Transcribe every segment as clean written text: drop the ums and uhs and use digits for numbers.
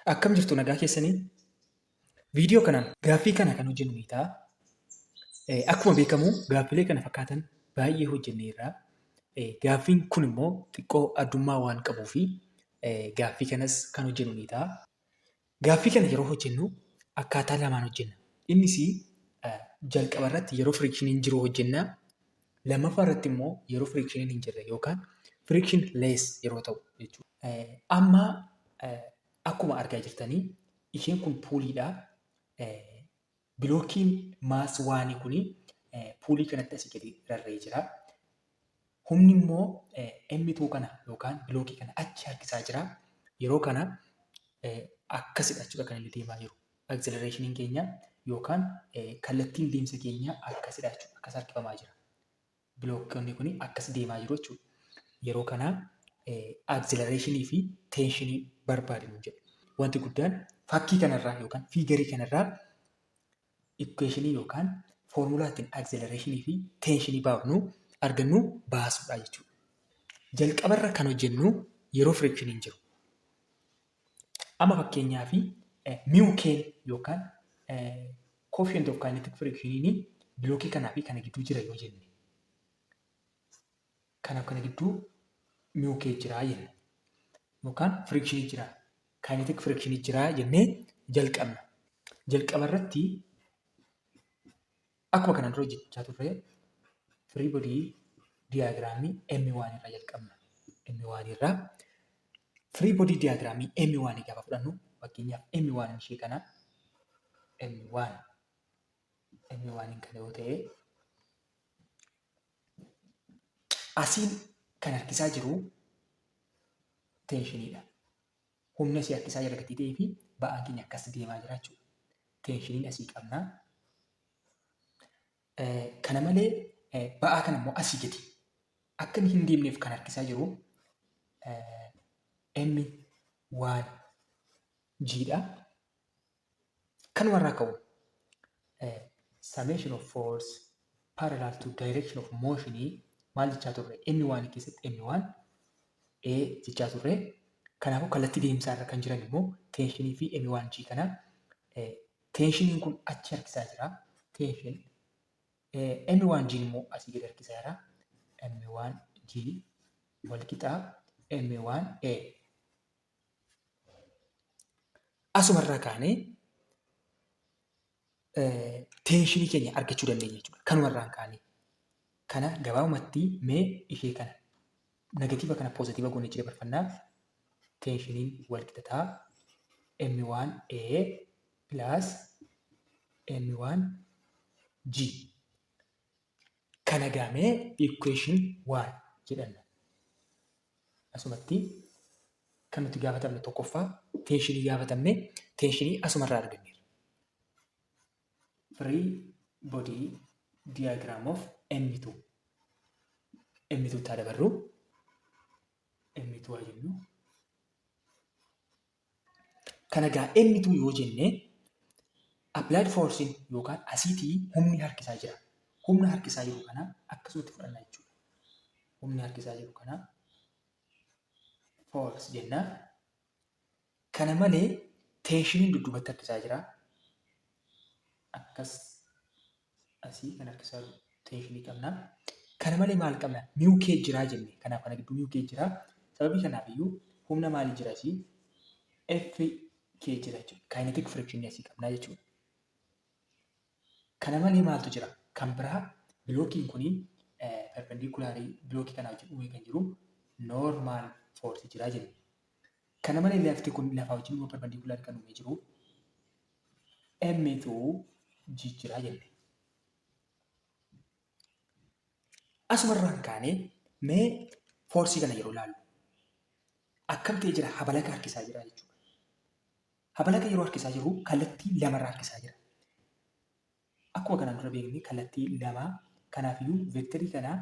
Akkam jirtu, nagaa keessanii? Viidiyoo kanaan gaaffii kana kan hojjennu ni ta'a. Akkuma beekamu gaaffilee kana fakkaatan baay'ee hojjenneerra. Gaaffiin kun immoo xiqqoo addummaa waan qabuu fi gaaffii kanas kan hojjennu ni ta'a. Gaaffii kana yeroo hojjennu akkaataa lamaan hojjenna. Innis jalqaba irratti yeroo firikshiniin jiru hojjenna. Lammaffaa irratti immoo yeroo firikshiniin hin jirre yookaan firikshin lees yeroo ta'u jechuudha. Amma akkuma argaa jirtanii isheen kun puuliidha. Bilookiin maas waanii kuni puulii kanatti asii gadi rarra'ee jira. Humni immoo M2 kana yookaan bilookii kana achi harkisaa jira. Yeroo kana akkasidha jechuudha kan inni deemaa jiru. Acceleration keenya yookaan kallattiin deemsa keenya akkasidha jechuudha. Akkas harkifamaa jira. Bilookonni kun akkas deemaa jiru jechuudha. Yeroo kana acceleration fi tension barbaadi nuun jedhe. Wanti guddaan fakkii kanarraa yookaan fiigarii kanarraa equation yookaan foormulaa ittiin acceleration fi tension baafnu argannu baasuudha jechuudha. Jalqabarra kan hojjennu yeroo frictioniin jiru. Amma fakkeenyaaf mu k yookaan coefficient of kinetic frictioniin bilookii kanaa fi kana gidduu jira yoo jenne, kanaaf kana gidduu mu k jira jenna yookaan frictionii jira, kinetic frictionii jira jennee jalqabna. Jalqaba irratti akkuma kanaan dura hojjechaa turre free body diagramii M1 irraa jalqabna. M1 irraa free body diagramii M1 gaafa fudhannu, fakkeenyaaf M1 ishee kana, M1 M1 kana yoo ta'e, asiin kan harkisaa jiru tenshiniidha. Humna asii harkisaa jira gatii ta'ee fi ba'aan keenya akkas deemaa jira jechuudha. Tenshiniin asii qabna. Kana malee ba'aa kana immoo asii gadi akka inni hin deemneef kan harkisaa jiru M1 G dha. Kanumarraa ka'u summation of force parallel to direction of motion maal jechaa turre? M1 keessatti M1 A jechaa turre. Kanaafuu kallattii deemsaa irra kan jiran immoo teenshinii fi M1 G kana. Teenshiniin kun achi harkisaa jira. Tension M1 G immoo asii gadi harkisaa jira. M1 G wal qixaa M1 A. Asumarraa kaanee teenshinii keenya argachuu dandeenya jechuudha. Kanumarraan kaanee. Kana gabaabumatti mee ishee kana negatiiva kana poozitiiva goonee achi dabarfannaa, teenshiniin wal qixa ta'a M1 A plus M1 G. Kana gaamee equation 1 jedhanna. Asumatti kan nuti gaafatamne tokkoffaa teenshinii gaafatamne, teenshinii asumarraa arganneerra. Free body diagram of M2. M2 tti haa dabarru. M2 haa jennu. Kana gaa M2 yoo jenne, applied force yookaan asiitii humni harkisaa jira. Humna harkisaa jiru kana akkasumatti fudhanna jechuudha. Humni harkisaa jiru kana force jenna. Kana malee teenshiniin dudduubatti harkisaa jira. Akkas asii kan harkisaa jiru teenshinii qabna. Kana malee maal qabna? Mu k jiraa jenne. Kanaaf kana gidduu mu k jira. Sababii kanaaf iyyuu humna maalii jira asii? F k jira jechuudha. Kinetic friction asii qabna jechuudha. Kana malee maaltu jira? Kan biraa bilookiin kuni perpendikulaarii bilookii kanaa wajjin uumee kan jiru normal force jira jenne. Kana malee lafti kun lafaa wajjin immoo perpendikulaarii kan uumee jiru M2 G jira jenne. Asumarraan kaanee mee foorsii kana yeroo ilaallu akkam ta'ee jira? Habalaka harkisaa jira jechuudha. Habalaka yeroo harkisaa jiru kallattii lamarraa harkisaa jira. Akkuma kanaan dura beekne kallattii lama, kanaafiyyuu veektarii kana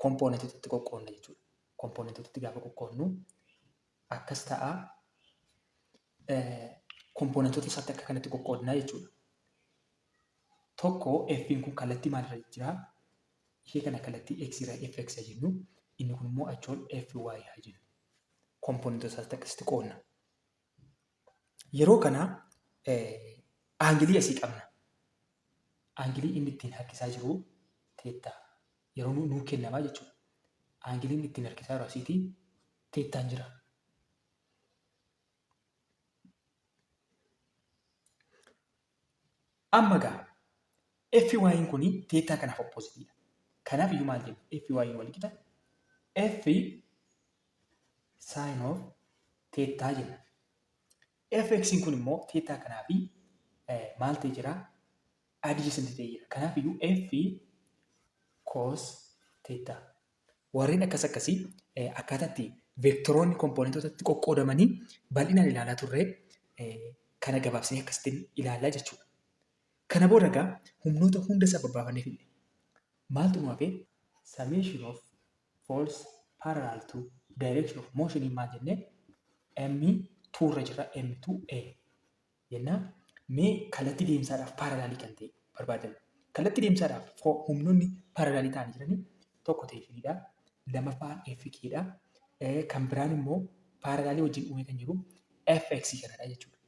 kompoonentootatti qoqqoodna jechuudha. Kompoonentootatti gaafa qoqqoodnu akkas ta'a. Kompoonentoota isaatti akka kanatti qoqqoodna jechuudha. Tokko F'n kun kallattii maalirra jira? Ishee kana kallattii X irra Fx haa jennu. Inni kun immoo achoon Fy haa jennu. Kompoonentoota isaatti akkasitti qoodna. Yeroo kana angle asii qabna. Angle inni ittiin harkisaa jiru theta. Yeroo nuu kennamaa jechuudha. Angle inni ittiin harkisaa jiru asiitii thetaan jira. Amma gaa FY'n kun theta kanaaf oppositeiidha. Kanaaf iyyuu maal jenna? FY'n wal qixa F sin of theta jenna. Fx'n kun immoo theta kanaa fi maal ta'e jira? Adjacent ta'e jira. Kanaaf iyyuu F cos theta. Warreen akkas akkasii akkaataa itti veektoroonni kompoonentootatti qoqqoodamanii bal'inaan ilaalaa turre, kana gabaabsinee akkasittiin ilaallaa jechuudha. Kana booda egaa humnoota hunda isaa babbaafannee fidne. Maaltu nu hafe? Summation of force parallel to direction of motion maal jennee? M2 irra jira, M2A jenna. Mee kallattii deemsaadhaaf parallelii kan ta'e barbaadanna. Kallattii deemsaadhaaf humnoonni parallelii ta'anii jiranii tokko tensioniidha. Lamaffaan FK dha. Kan biraan immoo parallelii wajjin uumee kan jiru FX kanadha jechuudha.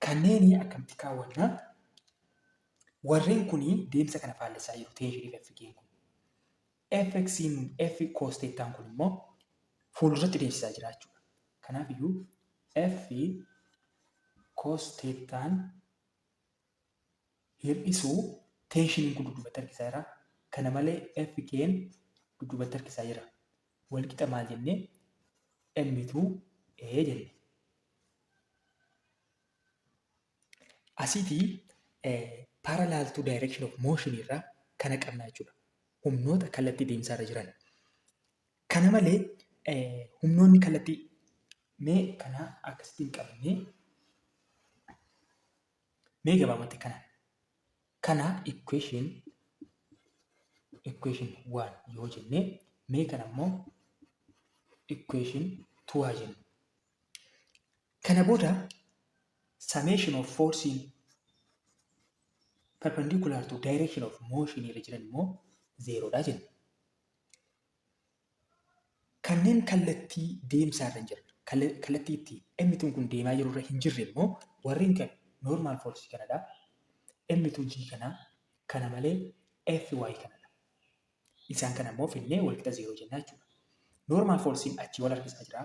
Kanneen akkamitti kaawwannaa? Warreen kun deemsa kana faallessaa jiru, tensionii fi FK kun. FX F cos thetaan kun immoo fuulduratti deemsisaa jira jechuudha. Kanaaf iyyuu F cos thetaan hir'isuu tensioniin kun dudduubatti harkisaa jira. Kana malee FK'n dudduubatti harkisaa jira. Walqixa maal jennee? M2 A jenne. Asiitii parallel to direction of motion irraa kana qabna jechuudha. Humnoota kallattii deemsaarra jiran. Kana malee humnoonni kallattii mee kana akkasittiin qabnee, mee gabaabumatti kana equation 1 yoo jenne, mee kana immoo equation 2 haa jennu. Kana booda summation of force perpendicular to direction of motion irra jiran immoo zerodha jenna. Kanneen kallattii deemsaa irra hin jirre, kallattii itti M2 kun deemaa jiru irra hin jirre immoo warreen kan normal force kanadha. M2G kana, kana malee FY kanadha. Isaan kana immoo finnee walqixa zeeroo jenna jechuudha. Normal forcein achii wal harkisaa jira.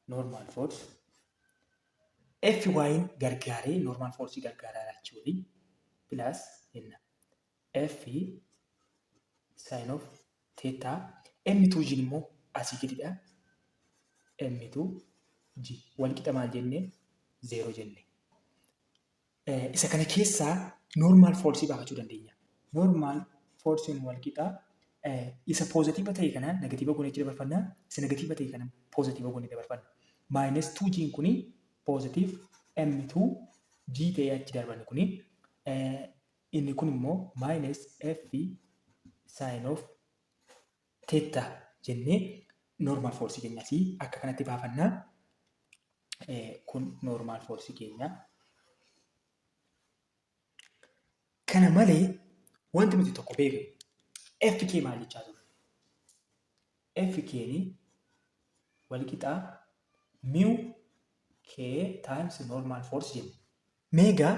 Normal force FY'n gargaaree, normal force gargaaraa achii olii, plus jenna. F sin of theta, M2G immoo asii gadidha. M2G walqixa maal jenne? Zeeroo jenne. Isa kana keessaa normal force baafachuu dandeenya. Normal forcein walqixa isa positive ta'e kana negative goonee achi dabarfanna. Isa negative ta'e kana positive goonee dabarfanna. Minus 2G kuni positive M2G ta'ee achi darbanni kuni, inni kun immoo minus F sin of theta jennee normal force keenya asii akka kanatti baafannaa. Kun normal force keenya. Kana malee wanti nuti tokko beeknu, FK maal jechaa turre? FK ni walqixaa mu K times normal force jenne. Meegaa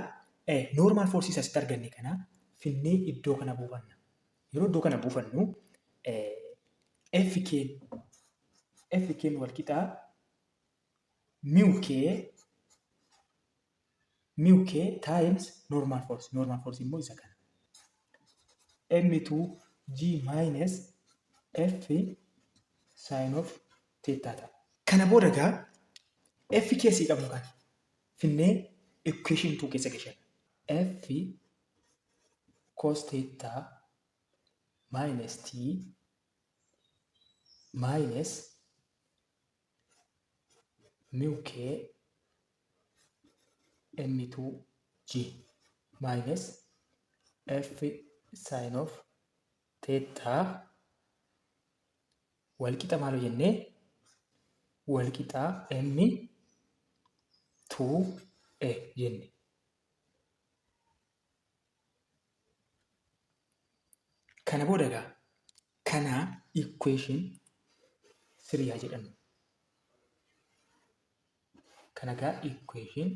normal force isa asitti arganne kana finnee iddoo kana buufanna. Yeroo iddoo kana buufannu FK walqixaa mu K times normal force. Normal force immoo isa kana. M2 G minus F sin of theta ta'a. Kana booda gaa F keessii qabnu kana finnee equation 2 keessa gashanna. F cos theta minus T minus mu K M2 G minus F sin of theta walqixa maal jennee? Walqixa M 2 A jenne. Kana booda egaa kana equation 3 haa jedhamu. Kana egaa equation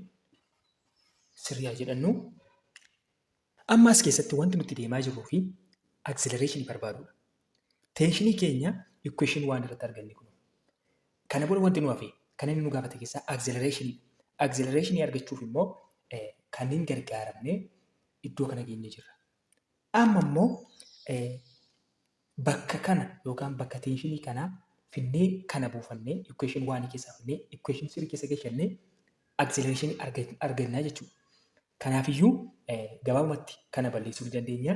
3 jedhannu. Amma as keessatti wanti nuti deemaa jirruu fi acceleration barbaadudha. Tensionii keenya equation 1 irratti arganne kun. Kana booda wanti nu hafe kan inni nu gaafate keessaa acceleration. Acceleration argachuuf immoo kanneen gargaaramne iddoo kana geenye jirra. Amma immoo bakka kana yookaan bakka tensionii kanaa finnee kana buufannee equation 1 keessaa finnee equation 3 keessa galchannee acceleration argannaa jechuudha. Kanaafiyyuu gabaabumatti kana balleessuu ni dandeenya.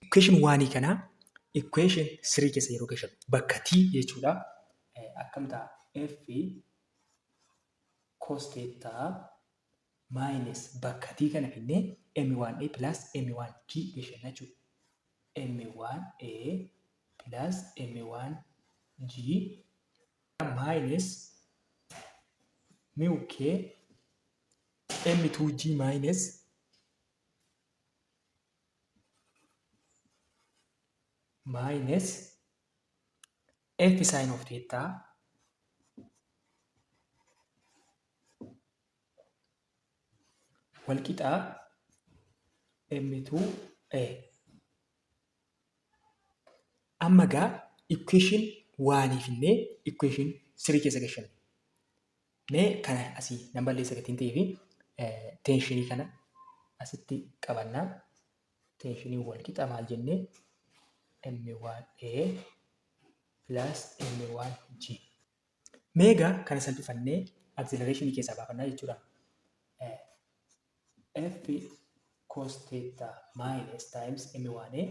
Equation 1 kanaa equation 3 keessa yeroo galchannu bakka t jechuudha. Akkam ta'a? F cos theta minus bakka t kana finnee m1a plus m1g galchanna jechuudha. m1a plus m1g minus mu k m2g minus minus f sin of theta wal qixaa m2a. Amma egaa equation 1 finnee equation 3 keessa galchanna. Mee kana asii nan balleessa gatiin ta'ee fi teenshinii kana asitti qabannaa. Teenshinii wal qixa maal jennee M1A plus M1G. Mee egaa kana salphifannee acceleration keessaa baafannaa jechuudha. F cos theta minus times M1A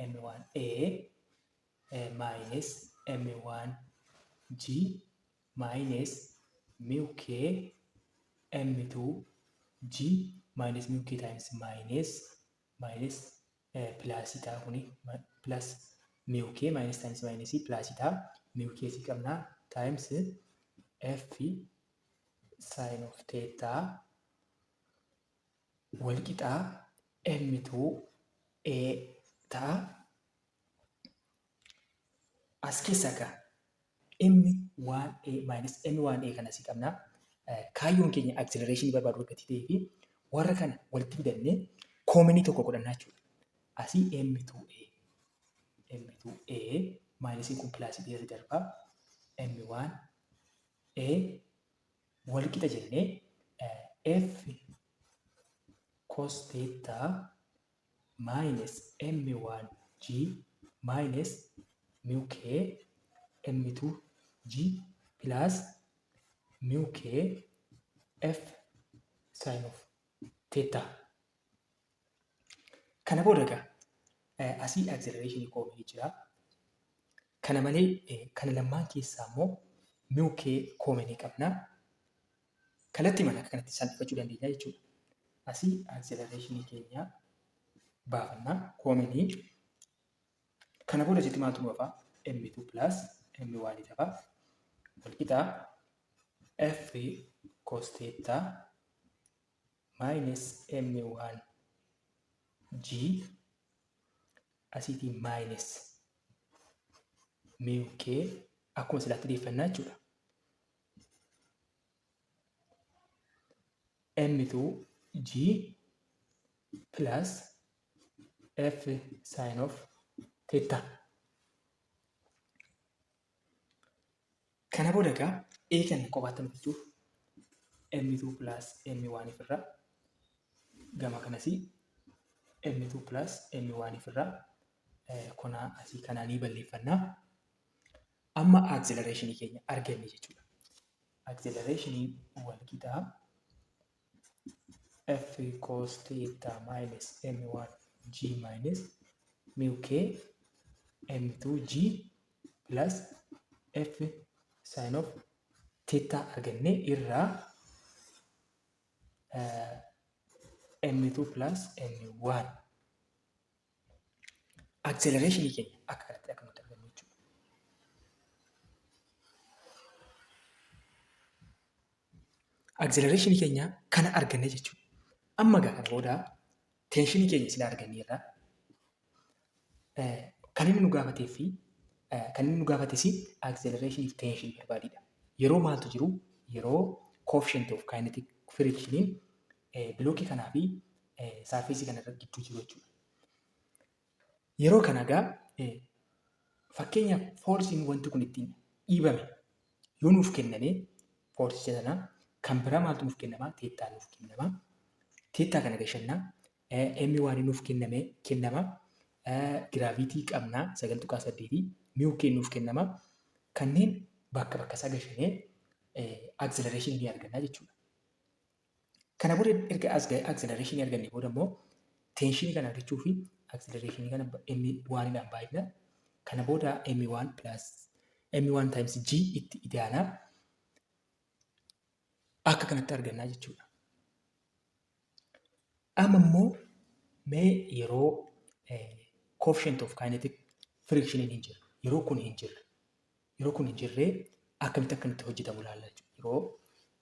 M1A minus M1G minus mu k M2G minus mu k times minus minus plus ta'a kuni plus mu k minus times minus plus ta'a mu k si qabna times F sin of theta wal qixaa M2A ta'a. As keessaa egaa M1A minus M1A kana si qabna. Kaayyoon keenya acceleration barbaadu argate ta'ee fi warra kana walitti fidannee koominii tokko godhannaa jechuudha. Asii M2A M2A minusiin kun pilaasii keessa darbaa M1A wal qixa jennee F cos theta minus M1G minus mu k M2G plus mu k F sin of theta. Kana booda egaa asii acceleration koomii jira. Kana malee kana lammaan keessaa immoo mu k koominii qabna. Kallattii mana akka kanatti salphifachuu dandeenya jechuudha. Asii acceleration keenya baafannaa koominii. Kana booda asitti maaltu nu hafaa? M2 plus M1 ta'a. Wal qixaa F cos theta minus M1 G asiitii minus mu k akkuma silaatti deeffannaa jechuudha. M2 G plus F sin of theta. Kana booda egaa A kana kophaatti hojjechuuf M2 plus M1 irraa gama kanasii M2 plus M1 irraa konaa asii kanaa ni balleeffannaa. Amma acceleration keenya arganne jechuudha. Acceleration wal qixaa F cos theta minus M1 G minus mu k M2 G plus F sin of theta arganne irraa M2 plus M1. Acceleration keenya akka kanatti akka nuti argannu jechuudha. Acceleration keenya kana arganne jechuudha. Amma egaa kana booda tension keenya sila arganneerra. Kan inni nu gaafatee fi kan inni nu gaafates acceleration fi tension barbaadidha. Yeroo maaltu jiru? Yeroo Coefficient of kinetic frictioniin bilookii kanaa fi surfaceii kana irra gidduu jiru jechuudha. Yeroo kana egaa fakkeenyaaf forceiin wanti kun ittiin dhiibame yoo nuuf kenname, forceicha sana kan biraa maaltu nuuf kennama? Theta nuuf kennama. Theta kana gashannaa. M one nuuf kenname kennama. Gravity qabnaa, 9.8, mu k nuuf kennama. Kanneen bakka bakka isaa gashanee acceleration ni arganna jechuudha. Kana booda erga acceleration arganne booda immoo tensionii kana argachuu fi acceleration kana M oneiidhaan baay'ina. Kana booda M1 plus M1 times G itti idaanaa akka kanatti argannaa jechuudha. Amma immoo mee yeroo coefficient of kinetic friction hin jirre, yeroo kun hin jirre, yeroo kun hin jirre akkamitti akka hojjetamu ilaalla jechuudha. Yeroo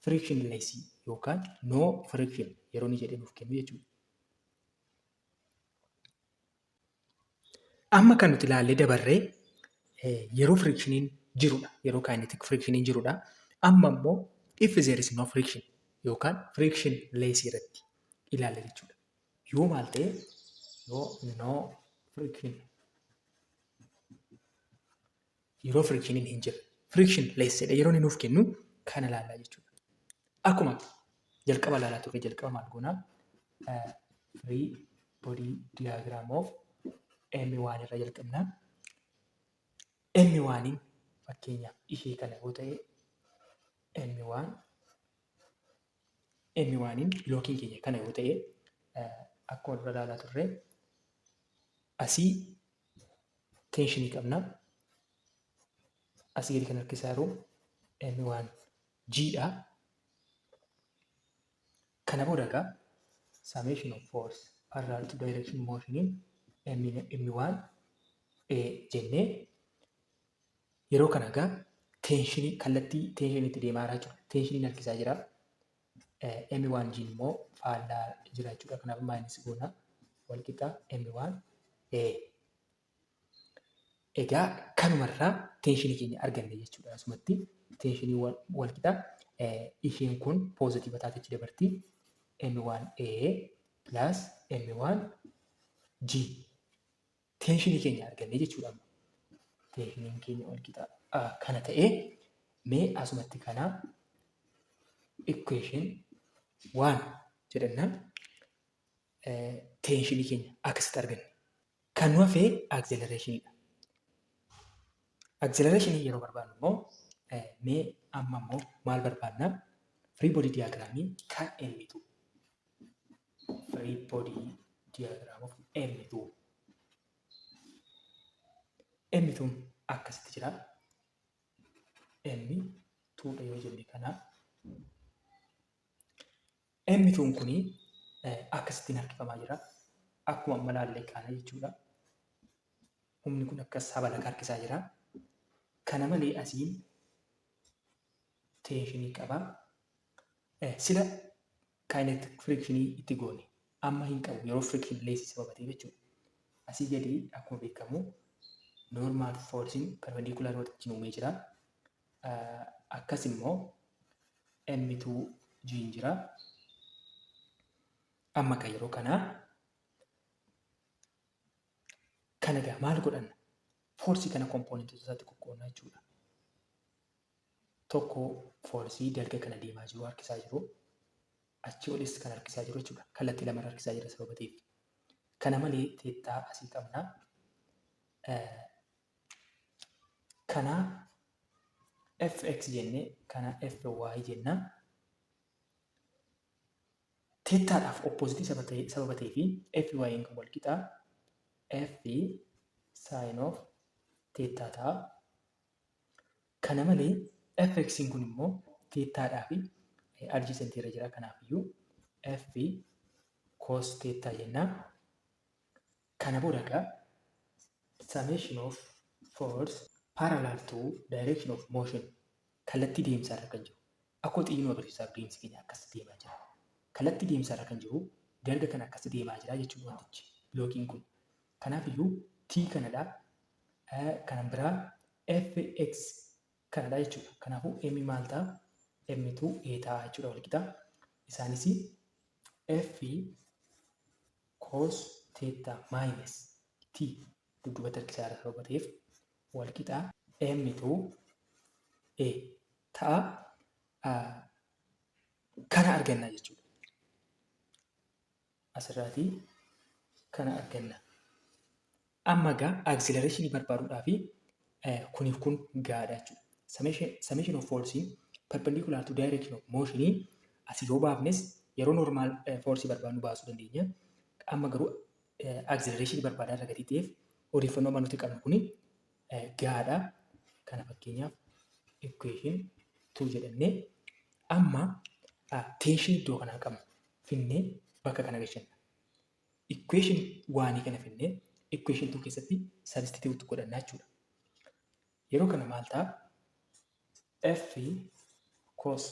frictionless yookaan no friction yeroo inni jedhee nuuf kennu jechuudha. Amma kan nuti ilaallee dabarree yeroo frictioniin jirudha. Yeroo kinetic frictioniin jirudha. Amma immoo if there is no friction yookaan frictionless irratti ilaalla jechuudha. Yoo maal ta'e? Yoo no friction, yeroo frictioniin hin jirre, frictionless jedhee yeroo inni nuuf kennu kana ilaallaa jechuudha. Akkuma jalqaba ilaalaa turre, jalqaba maal goonaa? Free body diagram of M1 irra jalqabnaa. M1 fakkeenyaaf ishee kana yoo ta'e, M1 M1 bilookiin keenya kana yoo ta'e, akkuma dura ilaalaa turre asii tensionii qabna. Asii gadi kan harkisaa jiru M1 G dha. Kana booda egaa summation of force parallel to direction motion M1 A jennee, yeroo kana egaa tensionii kallattii tensioniitti deemaa jira jechuudha. Tensioniin harkisaa jira. M1 G immoo faallaa jira jechuudha. Kanaaf minus goona, wal qixa M1 A. Egaa kanumarraa tensionii keenya arganne jechuudha. Asumatti tensionii wal qixa, isheen kun positive taatechi dabarti, M1 A plus M1 G. Tensionii keenya arganne jechuudha. Tensioniin keenya wal qixa kana ta'ee, mee asumatti kana equation one jedhannaan tensionii keenya akkasitti arganne. Kan nu hafee accelerationiidha. Accelerationii yeroo barbaadnu immoo mee amma immoo maal barbaadna? Free body diagramii kan M2. Free body diagram of M2. M2 akkasitti jira. M2 dha yoo jenne kana. M2 kuni akkasittiin harkifamaa jira. Akkuma amma ilaalle kana jechuudha. Humni kun akkas habala harkisaa jira. Kana malee asiin tensionii qaba. Sila kinetic frictionii itti goone, amma hin qabu yeroo frictionless sababa ta'eef jechuudha. Asii gadi akkuma beekamu normal forcein perpendicular wajjin uumee jira. Akkas immoo M2 G jira. Amma kan yeroo kanaa kana egaa maal godhanna? Forceii kana componentoota isaatti qoqqoodna jechuudha. Tokko forceii dalga kana deemaa jiru, harkisaa jiru. Achii olis kan harkisaa jiru jechuudha. Kallattii lamarra harkisaa jira sababa ta'eef. Kana malee theta asii qabna. Kana Fx jennee, kana Fy jenna. Thetadhaaf oppositeii sababa ta'ee fi Fy kan wal qixaa F sin of theta ta'a. Kana malee Fx kun immoo thetadhaa fi adjacentii irra jira. Kanaafiyyuu F cos theta jenna. Kana booda egaa summation of force parallel to direction of motion, kallattii deemsaa irra kan jiru. Akkuma xiyyi nu agarsiisaa deemsi keenya akkas deemaa jira. Kallattii deemsaa irra kan jiru, dalga kana akkas deemaa jira jechuudha wantichi bilookiin kun. Kanaafiyyuu T kanadha. Kan biraa Fx kanadha jechuudha. Kanaafuu M maal ta'a? M2A ta'a jechuudha walqixa. Isaanis F cos theta minus T dudduubatti harkisaa irra sababa ta'eef walqixa M2A ta'a. Kana arganna jechuudha. Asirraatii kana arganna. Amma egaa acceleration barbaaduudhaaf kuniif kun gahaadha jechuudha. Summation of force perpendicular to direction of motion asii yoo baafnes yeroo normal force barbaadnu baasuu dandeenya. Amma garuu acceleration barbaadaa irra gatii ta'eef odeeffannoo amma nuti qabnu kuni gahaadha. Kana fakkeenyaaf equation 2 jedhannee amma tension iddoo kanaa qabnu finnee bakka kana gashanna. Equation 1 kana finnee equation 2 keessatti substitute godhanna jechuudha. Yeroo kana maal ta'a? F cos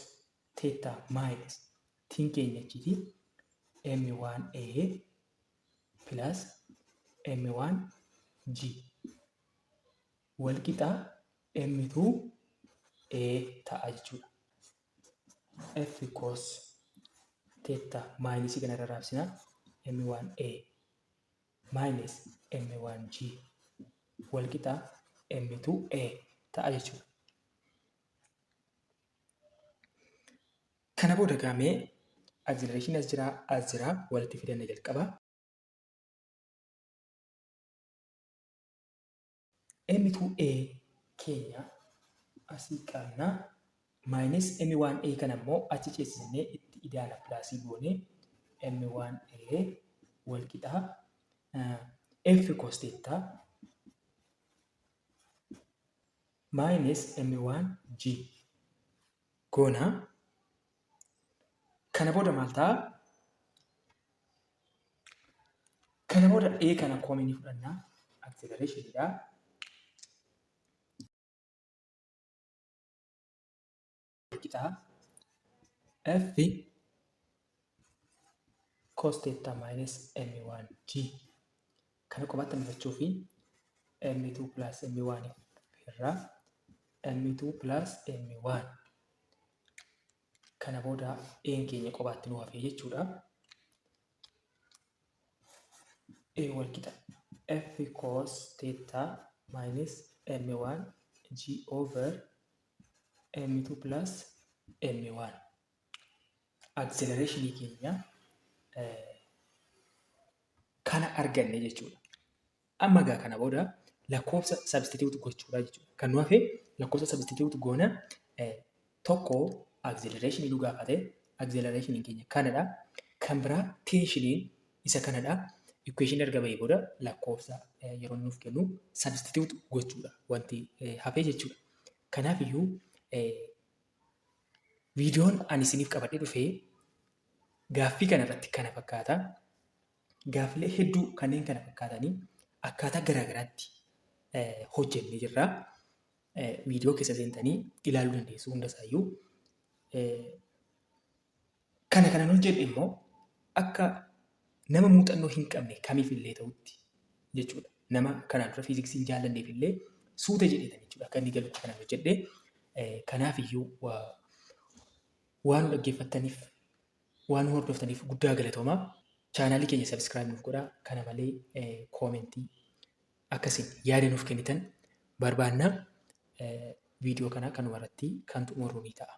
theta minus tiin keenya achiiti M1A plus M1G wal qixa M2A ta'a jechuudha. F cos theta minus kana irra raabsina M1A minus M1G wal qixa M2A ta'a jechuudha. Kana booda gaamee acceleration as jira as jira walitti fidanna jalqaba. M2A keenya asii qabna. Minus M1A kana immoo achi ceesisnee itti idaana pilaasii goone M1A wal qixa F cos theta minus M1G goona. Kana booda maal ta'a? Kana booda A kana koomii ni fudhanna. Acceleration dha. Qixa F cos theta minus M1G kana qofaatti hambifachuu fi M2 plus M1 irraa M2 plus M1 kana booda A'n keenya qofaatti nu hafee jechuudha. A wal qixa F cos theta minus M1 G over M2 plus M1. Acceleration keenya kana arganne jechuudha. Amma egaa kana booda lakkoofsa substitute gochuudha jechuudha. Kan nu hafe lakkoofsa substitute goona. Tokko acceleration nu gaafate, acceleration keenya kanadha. Kan biraa tensioniin isa kanadha. Equation erga bahee booda lakkoofsa yeroo nuuf kennu substitute gochuudha wanti hafee jechuudha. Kanaaf iyyuu viidiyoon ani isiniif qabadhee dhufee gaaffii kana irratti kana fakkaata. Gaaffilee hedduu kanneen kana fakkaatanii akkaataa garaa garaatti hojjennee jirra. Viidiyoo keessa seentanii ilaaluu dandeessu hundasaayyuu. Kana kanan hojjedhe immoo akka nama muuxannoo hin qabne kamiif illee ta'utti jechuudha. Nama kanaan dura fiiziksii hin jaallanneef illee suuta jedheetan jechuudha. Akka inni galutti kanan hojjedhe. Kanaaf iyyuu waan nu dhaggeeffattaniif, waan nu hordoftaniif guddaa galatoomaa. Chaanaalii keenya subscribe nuuf godhaa. Kana malee koomentii akkasiin yaada nuuf kennitan barbaanna. Viidiyoo kana kanuma irratti kan xumurru ni ta'a.